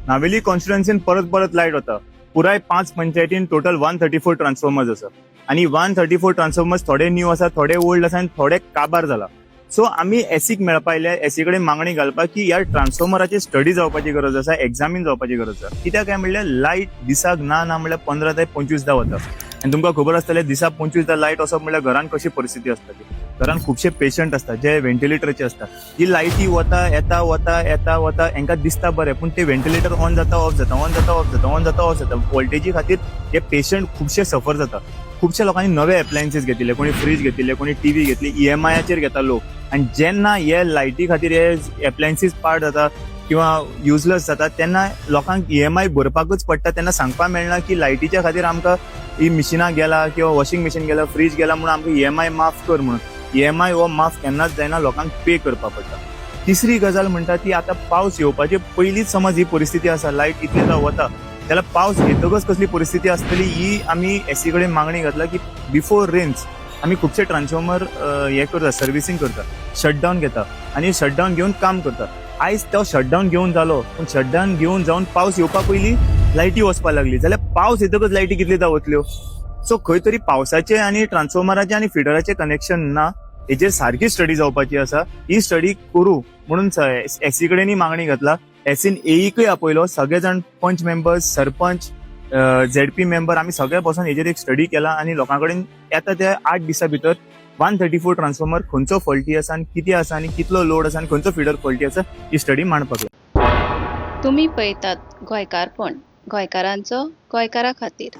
नावेली कॉन्स्टिट्युएन्सीन परत परत लायट वता. पुराय पांच पंचायतीन total 134 transformers आसा आनी 134 ट्रान्सफॉर्मर्स थोडे न्यू आसा, थोडे ओल्ड आसा आनी थोडे काबार जाला. सो आमी एसीक मेळपा आयल्या, एसी कडेन मागणी घालपाक की ह्या ट्रान्सफॉर्मराची स्टडी जावपाची गरज आसा, एग्जामीन जावपाची गरज आसा. कित्याक काय म्हणल्यार लायट दिसाक ना ना म्हणल्यार 15 ते 25 दा वता आनी तुमकां खबर आसतलें, दिसा 25 दा लायट वचप म्हणल्यार घरान कशी परिस्थिती आसता ती. घरान खुबशे पेशंट आसता जे व्हेंटिलेटराचे आसता. ही लायटी वता येता, वता येता वता, हांकां दिसता बरें, पूण ते व्हेंटिलेटर ऑन जाता, ऑफ जाता, ऑन जाता, ऑफ जाता, ऑन जाता, ऑफ जाता. वोल्टेजी खातीर हे पेशंट खुबशे सफर जाता. खुबशे लोकांनी नवे एप्लायन्सीस घेतिल्ले, कोणी फ्रीज घेतिल्ले, कोणी टीव्ही घेतली, ईएमआयचेर घेता लोक. आनी जेन्ना हे लायटी खातीर हे एप्लायन्सीस पाड जाता किंवा युजलेस जाता, तेन्ना लोकांक ईएमआय भरपाकूच पडटा. तेन्ना सांगपाक मेळना की लायटीच्या खातीर आमकां ही मिशिनां गेला किंवा वॉशिंग मशीन गेला, फ्रीज गेला म्हणून आमकां ईएमआय माफ कर म्हणून. ईएमआय हो माफ केन्नाच जायना, लोकांक पे करपाक पडटा. तिसरी गजाल म्हणटा ती, आतां पावस येवपाचे पयलींच समज ही परिस्थिती आसा, लायट इतले वता जाल्यार पावस येतकच कसली परिस्थिती आसतली ही आमी एसी कडेन मागणी घातला की बिफोर रेन्स आमी खुबशे ट्रान्सफॉर्मर हे करता, सर्विसींग करता, शटडावन घेता आनी शटडावन घेवन काम करता. आयज तो शटडावन घेवन जालो, पूण शटडावन घेवन जावन पावस येवपा पयलीं लायटी वचपाक लागली जाल्यार पावस येतकच लायटी कितली दा वतल्यो? सो खंय तरी पावसाचे आनी ट्रान्सफॉर्मराचे आनी फिडराचे कनेक्शन ना. हेजेर सारकी स्टडी जावपाची आसा. ही स्टडी करूं म्हणून एसी कडेनय मागणी घातला. एसीन एईकय आपयलो. सगळे जाण, पंच मेंबर्स, सरपंच, झेडपी मेंबर, आमी सगळे बसून हेजेर एक स्टडी केला आनी लोकां कडेन येता त्या 8 दिसां भितर 134 ट्रान्सफॉर्मर खंयचो फॉल्टी आसा आनी कितें आसा आनी कितलो लोड आसा आनी खंयचो फिडर फॉल्टी आसा, ही स्टडी मांडपाक तुमी पळयतात गोंयकारपण, गोंयकारांचो, गोंयकारा खातीर.